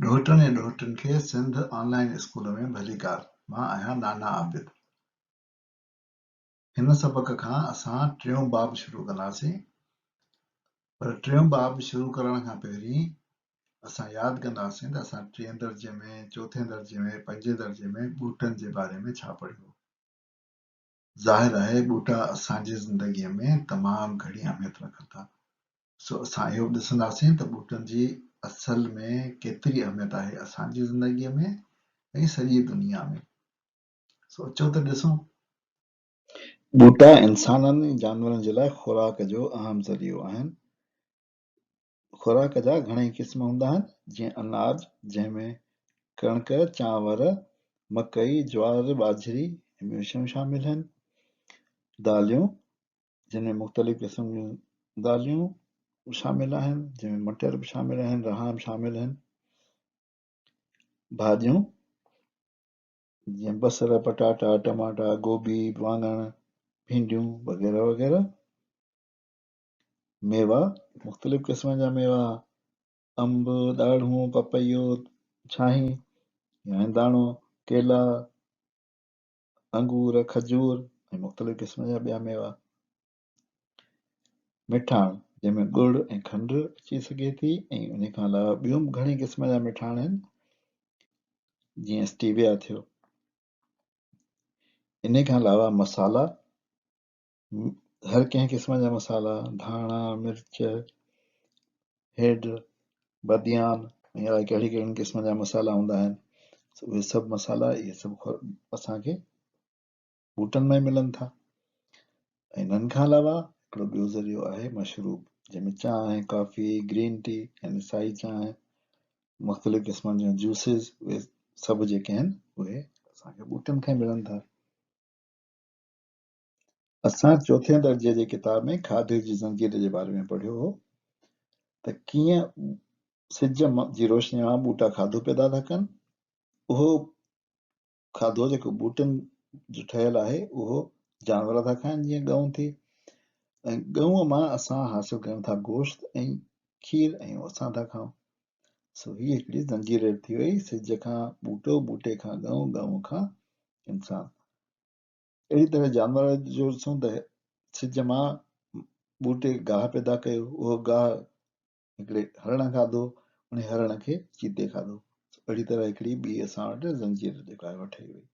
ڏوهٽن ۽ ڏوهٽين کي سنڌ آن line school ۾ ڀليڪار. مان آهيان نانا عابد. هن سبق کان اسان ٽيون باب شروع ڪنداسين. پر ٽيون باب شروع ڪرڻ کان پهرين اسان ياد ڪنداسين ته اسان ٽئين درجي ۾، چوٿين درجي ۾، پنجين درجي ۾ ٻوٽن جي باري ۾ ڇا پڙهيو هو. ظاهر آهي ٻوٽا اسان جي زندگيء ۾ تمام گهڻي اهميت رکن ٿا. سو اسان اهو به ڏسنداسين ته ٻوٽن جي اصل ۾ ڪيتري اهميت آهي اسان جي زندگيء ۾ ۽ سڄي دنيا ۾. سو اچو ته ڏسون. ٻوٽا انسانن ۽ جانورن جي لاء خوراڪ جو اهم ذريعو آهن. خوراڪ جا گهڻئي قسم هوندا آهن، جيئن اناج، جنهن ۾ ڪڻڪ، چانور، مڪئي، جوار، ٻاجهري ۽ ٻيون شيون شامل آهن. داليون، جن ۾ مختلف قسم جون داليون شامل آهن، جنهن ۾ مٽر به شامل آهن، رهاڻ به شامل آهن. ڀاڄيون، جيئن بصر، پٽاٽا، ٽماٽا، گوبي، واڱڻ، ڀينڊيون وغيره وغيره. ميوا، مختلف قسم جا ميوا، انب، ڏاڙهون، پپيو، ڇانهين يا هنداڻو، ڪيلا، انگور، کجور ۽ مختلف قسم جا ٻيا ميوا. مٺاڻ، جنهن ۾ ڳڙ ۽ کنڊ اچي سگهي ٿي ۽ ان کان علاوه ٻيون به گهڻي قسم جا مٺاڻ آهن، جيئن اسٽيويا ٿيو. ان کان علاوه مصالحا، هر ڪنهن قسم جا مصالحا، ڌاڻا، مرچ، هيڊ، باديان ۽ الائي ڪهڙي ڪهڙن قسمن جا مصالحا هوندا آهن، اهي سڀ مصالحا اهي سڀ اسان کي ٻوٽن مان ئي ملن ٿا. ۽ انهن کان علاوه هڪڙو ٻيو ذريعو آهي مشروب، جنهن ۾ چانهه، ڪافي، گرين ٽي يعني سائي چانهه، مختلف قسمن جون جوسز، اهي سڀ جيڪي آهن اهي اسان کي ٻوٽن کان ئي ملن ٿا. اسان چوٿين درجي جي ڪتاب ۾ کاڌي جي زنجير جي باري ۾ پڙهيو هو ته ڪيئن سج جي روشني مان ٻوٽا کاڌو پيدا ٿا ڪن. اهو کاڌو جيڪو ٻوٽن جو ٺهيل آهي اهو جانور ٿا کائن جيئن ڳئون ٿي ۽ ڳئون مان اسان حاصل ڪيون ٿا گوشت ۽ کير ۽ اهو اسان ٿا کائون. سو هي هڪڙي زنجير ٿي وئي، سج کان ٻوٽو، ٻوٽي کان ڳئون، ڳئون کان انسان. اهڙي طرح جانور جو ڏسون ته سج مان ٻوٽي گاهه پيدا ڪيو، اهو گاهه هڪڙي هرڻ کاڌو، ان هرڻ کي چيتي کاڌو. اهڙي طرح هڪڙي ٻي اسان وٽ زنجير جيڪا آهي اها ٺهي وئي.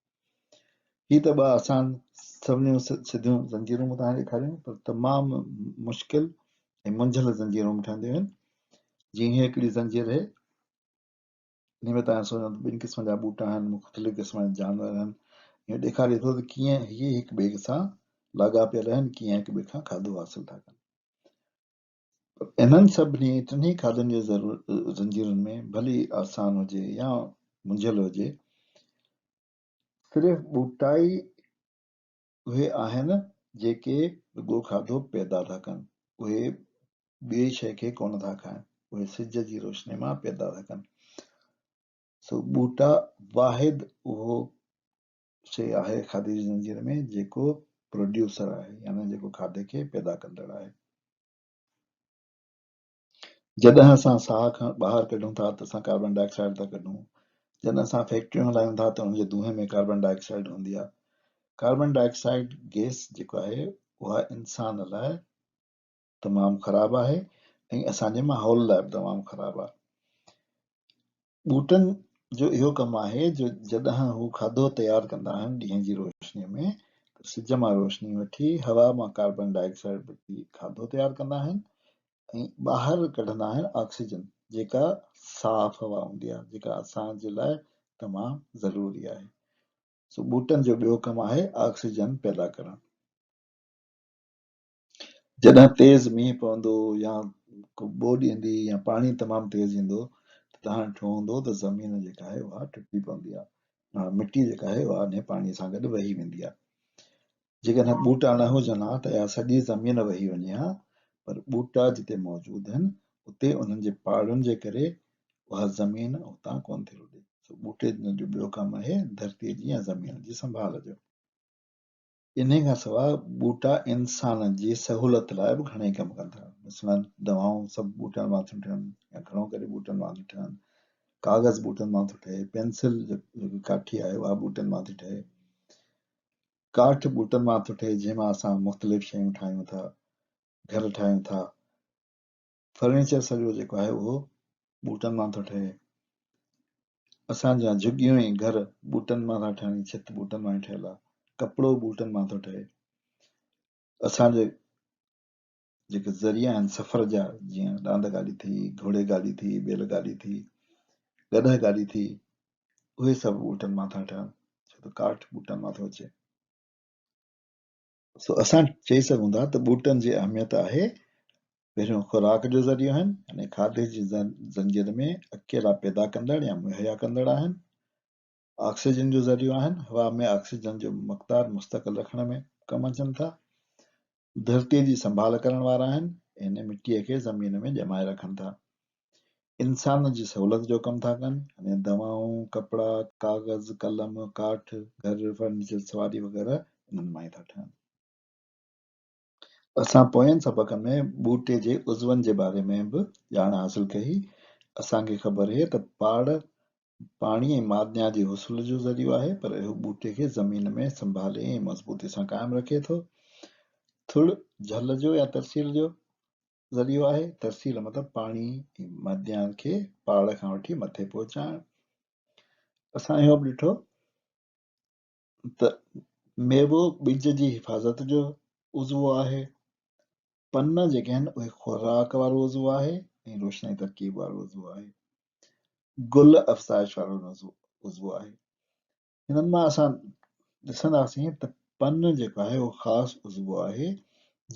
هي ته ٻه آسان سوليون سڌيون زنجيرون مون توهان کي ڏيکاريون، پر تمام مشڪل ۽ منجهيل زنجيرون به ٺهنديون آهن. جيئن هي هڪڙي زنجير آهي، ان ۾ توهان سوچيو ته ٻن قسمن جا ٻوٽا آهن، مختلف قسم جا جانور آهن. اهو ڏيکاري ٿو ته ڪيئن هي هڪ ٻئي سان لاڳاپيل آهن، ڪيئن هڪ ٻئي کان کاڌو حاصل ٿا ڪن. انهن سڀني ٽنهي کاڌن جي زنجيرن ۾ ڀلي آسان هجي يا منجهيل هجي، صرف ٻوٽا ئي اهي آهن جيڪي رڳو کاڌو پيدا ٿا ڪن، اهي ٻي شيء کي ڪونه ٿا کائن، اهي سج جي روشني مان پيدا ٿا ڪن. سو ٻوٽا واحد اهو شيء آهي کاڌي جي زنجير ۾ جيڪو پروڊيوسر آهي يعني جيڪو کاڌي کي پيدا ڪندڙ آهي. جڏهن اسان ساهه کان ٻاهر ڪڍون ٿا ته اسان ڪاربان ڊاء آڪسائيڊ ٿا ڪڍون. جڏهن اسان فيڪٽريون هلايون ٿا ته ان جي دونهين ۾ ڪاربان ڊاء آڪسائيڊ هوندي آهي. ڪاربان ڊاء آڪسائيڊ گئس جيڪو آهي اها انسان لاء تمام خراب آهي ۽ اسان جي ماحول لاء به تمام خراب آهي. ٻوٽن جو اهو ڪم آهي جو جڏهن هو کاڌو تيار ڪندا آهن ڏينهن جي روشنيء ۾ ته سج مان روشني وٺي هوا مان ڪاربان ڊاء آڪسائيڊ وٺي کاڌو تيار ڪندا آهن ۽ ٻاهر ڪڍندا آهن آڪسيجن جيڪا صاف هوا هوندي آهي جيڪا اسان جي لاء تمام ضروري آهي. سو ٻوٽن جو ٻيو ڪم آهي آڪسيجن پيدا ڪرڻ. جڏهن تيز مينهن پوندو يا ڪو ٻوڏ ايندي يا پاڻي تمام تيز ايندو ته توهان ڏٺو هوندو ته زمين جيڪا آهي اها ٽٽي پوندي آهي ۽ مٽي جيڪا آهي اها انهي پاڻي سان گڏ وهي ويندي آهي. جيڪڏهن ٻوٽا نه هجن ها ته اها سڄي زمين وهي وڃي ها پر ٻوٽا جتي موجود آهن اتي انهن جي پاڙن جي ڪري اها زمين اتان ڪونه ٿي لڏي. سو ٻوٽي جو ٻيو ڪم آهي ڌرتي جي يا زمين جي سنڀال جو. انهيء کان سواء ٻوٽا انسان جي سهولت لاء به گهڻئي ڪم ڪن ٿا. مثلاً دوائون سڀ ٻوٽن مان ٿيون ٺهن يا گهڻو ڪري ٻوٽن مان ٿيون ٺهن. ڪاغذ ٻوٽن مان ٿو ٺهي، پينسل جيڪي ڪاٺي آهي اها ٻوٽن مان ٿي ٺهي، ڪاٺ ٻوٽن مان ٿو ٺهي جنهن مان اسان مختلف شيون ٺاهيون ٿا، گهر ٺاهيون ٿا، فرنيچر سڄو جيڪو آهي اهو ٻوٽن مان ٿو ٺهي. اسان جا جهڳيون ۽ گهر ٻوٽن مان ٿا ٺهن، ڇت ٻوٽن مان ئي ٺهيل آهي، ڪپڙو ٻوٽن مان ٿو ٺهي. اسان جي جيڪي ذريعا آهن سفر جا جيئن ڏاند گاڏي ٿي، گهوڙي گاڏي ٿي، بيل گاڏي ٿي، گڏهه گاڏي ٿي، اهي سڀ ٻوٽن مان ٿا ٺهن، ڇو ته ڪاٺ ٻوٽن مان ٿو اچي. سو اسان چئي سگهون ٿا ته ٻوٽن جي اهميت آهي پهريون خوراڪ جو ذريعو آهن يعني کاڌي جي زنجير ۾ اڪيلا پيدا ڪندڙ يا مهيا ڪندڙ آهن، آڪسيجن جو ذريعو آهن، هوا ۾ آڪسيجن جو مقدار مستقل رکڻ ۾ ڪم اچن ٿا، ڌرتيء جي سنڀال ڪرڻ وارا آهن يعني مٽيء کي زمين ۾ ڄمائي رکن ٿا. انسان جي سهولت جو ڪم ٿا ڪن يعني دوائون، ڪپڙا، ڪاغذ، قلم، ڪاٺ، گهر، فرنيچر، سواري وغيره انهن مان ئي ٿا ٺهن. اسان پوئين سبق ۾ ٻوٽي جي عضون جي باري ۾ به ڄاڻ حاصل ڪئي. اسان کي خبر هئي ته پاڙ پاڻي ۽ معدنيات جي حصول جو ذريعو آهي، پر اهو ٻوٽي کي زمين ۾ سنڀالي ۽ مضبوطي سان قائم رکي ٿو. ٿڙ جهل جو يا ترسيل جو ذريعو آهي. ترسيل مطلب پاڻي ۽ معدنيات کي پاڙ کان وٺي مٿي پهچائڻ. اسان اهو به ڏٺو ته ميوو ٻج جي حفاظت جو عضوو آهي. پن جيڪي آهن اهي خوراڪ وارو عضوو آهي ۽ روشنائي ترڪيب وارو عضوو آهي. گل افزائش وارو عضوو آهي. هنن مان اسان ڏسنداسين ته پن جيڪو آهي اهو خاص عضوو آهي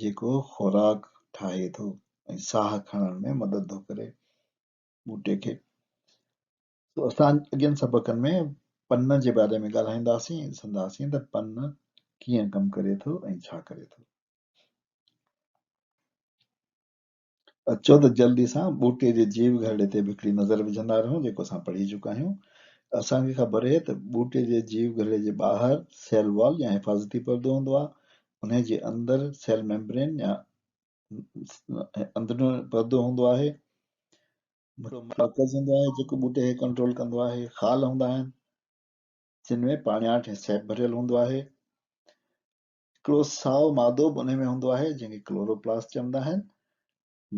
جيڪو خوراڪ ٺاهي ٿو ۽ ساهه کڻڻ ۾ مدد ٿو ڪري ٻوٽي کي. سو اسان اڳين سبقن ۾ پن جي باري ۾ ڳالهائينداسين ۽ ڏسنداسين ته پن ڪيئن ڪم ڪري ٿو ۽ ڇا ڪري ٿو. اچو ته جلدي سان ٻوٽي جي جيو گهرڙي تي به هڪڙي نظر وجهندا رهون جيڪو اسان پڙهي چڪا آهيون. اسان کي خبر اهي ته ٻوٽي جي جيو گهرڙي جي ٻاهر سيل وال يا حفاظتي پردو هوندو آهي، انهي جي اندر سيل ميمبرين يا اندريون پردو هوندو آهي. مرڪز هوندو آهي جيڪو ٻوٽي کي ڪنٽرول ڪندو آهي. خال هوندا آهن جن ۾ پاڻياٺ ۽ سيپ ڀريل هوندو آهي. هڪڙو سائو مادو به انهي ۾ هوندو آهي جنهن کي ڪلوروپلاسٽ چوندا آهن.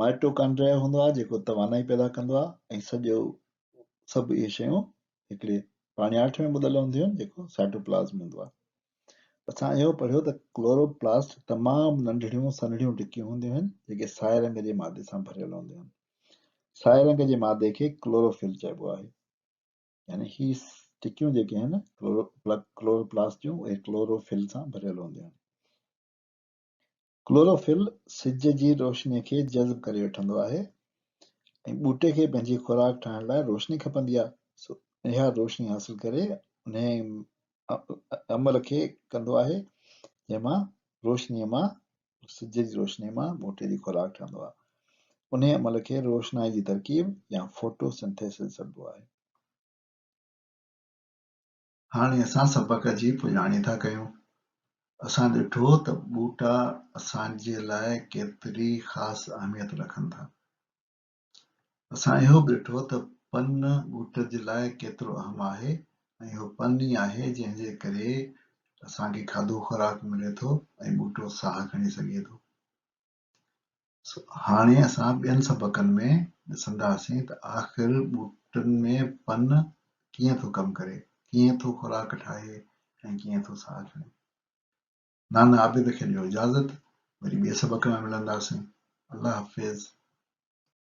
مائٽوڪانڊريا هوندو آهي جيڪو توانائي پيدا ڪندو آهي ۽ سڄو سڀ اهي شيون هڪڙي پاڻياٺ ۾ ٻڌل هونديون آهن جيڪو سائٽوپلازم هوندو آهي. اسان اهو پڙهيو ته ڪلوروپلاسٽ تمام ننڍڙيون سنهڙيون ٽڪيون هونديون آهن جيڪي سائي رنگ جي مادي سان ڀريل هونديون آهن. سائي رنگ جي مادي کي ڪلوروفل چئبو آهي. يعني هي ٽڪيون جيڪي آهن ڪلوروپلاسٽ جون اهي ڪلوروفل سان ڀريل هونديون آهن. ڪلوروفل سج جي روشني کي جذب ڪري وٺندو آهي ۽ ٻوٽي کي پنهنجي خوراڪ ٺاهڻ لاء روشني کپندي آهي سو اها روشني حاصل ڪري انهي عمل کي ڪندو آهي جنهن مان روشني مان سج جي روشني مان ٻوٽي جي خوراڪ ٺهندو آهي. انهيء عمل کي روشنائي جي ترڪيب يا فوٽو سنٿيسز سڏبو آهي. هاڻي اسان سبق جي پڄاڻي ٿا ڪيون. اسان ڏٺو ته ٻوٽا اسان جي لاء ڪيتري خاص اهميت رکن ٿا. اسان اهو به ڏٺو ته پن ٻوٽ جي لاء ڪيترو اهم آهي ۽ اهو پن ئي آهي جنهن جي ڪري اسان کي کاڌو خوراڪ ملي ٿو ۽ ٻوٽو ساهه کڻي سگهي ٿو. سو هاڻي اسان ٻين سبقن ۾ ڏسنداسين ته آخر ٻوٽن ۾ پن ڪيئن ٿو ڪم ڪري، ڪيئن ٿو خوراڪ ٺاهي ۽ ڪيئن ٿو ساهه کڻي. نانا عابد کي ڏيو اجازت، وري ٻئي سبق ۾ ملنداسين. الله حافظ.